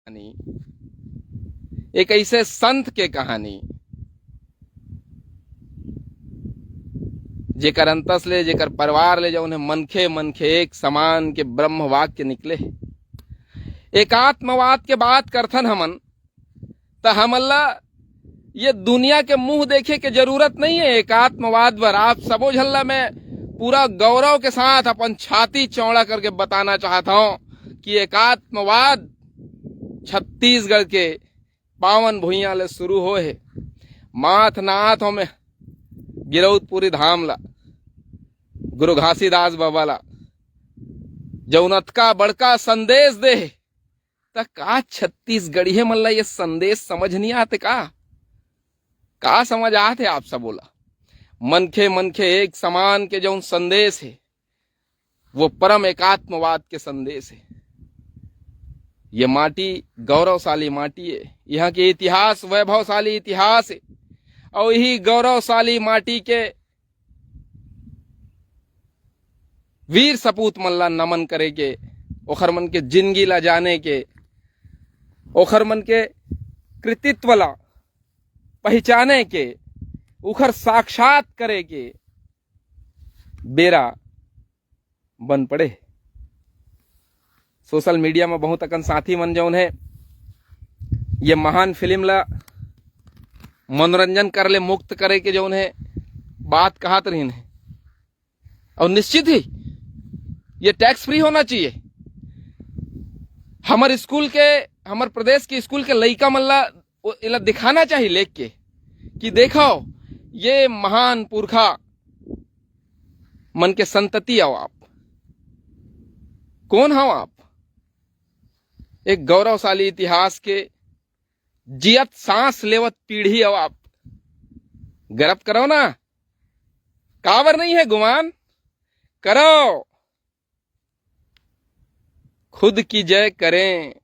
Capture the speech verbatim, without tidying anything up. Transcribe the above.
कहानी, एक ऐसे संत के कहानी, जेकर अंतस ले, जेकर परिवार ले, जौन हे मनखे, मनखे एक समान के ब्रह्म वाक्य निकले हे। एकात्मवाद के बात करथन हमन, त हमन ला ये दुनिया के मुंह देखे के जरूरत नहीं है एकात्मवाद बर। आप सबो झन ला मैं पूरा गौरव के साथ अपन छाती चौड़ा करके बताना चाहत हौं कि एकात्मवाद छत्तीसगढ़ के पावन भुइयां ले शुरू होए हे। माथ नाथ हौं मैं गिरौदपुरी धाम ला, गुरु घासीदास बाबा ला, जौन अतका बड़का संदेश दे हे, त का छत्तीसगढ़िया मन ला ये संदेश समझ नहीं आते का? का समझ आते आप सबो ला? मनखे मनखे एक समान के जौन संदेश हे, वो परम एकात्मवाद के संदेश हे। ये माटी गौरवशाली माटी हे, यहाँ के इतिहास वैभवशाली इतिहास हे, अउ यही गौरवशाली माटी के वीर सपूत मन ला नमन करे के, ओखर मन के जिंदगी ला जाने के, ओखर मन के कृतित्व ला पहिचाने के, उखर साक्षात करे के बेरा बन पड़े। सोशल मीडिया में बहुत अकन साथी मन जौन हे ये महान फिल्म ला मनोरंजन कर ले मुक्त करे के जौन हे बात कहत रहिन हे, और निश्चित ही ये टैक्स फ्री होना चाहिए। हमर स्कूल के, हमर प्रदेश के स्कूल के लइका मन ला वो एला दिखाना चाहिए लेख के कि देखो, ये महान पुरखा मन के संतति आओ आप। कौन हो आप? एक गौरवशाली इतिहास के जियत सांस लेवत पीढ़ी आओ आप। गर्व करो ना, काबर नहीं है गुमान? करो। खुद की जय करें,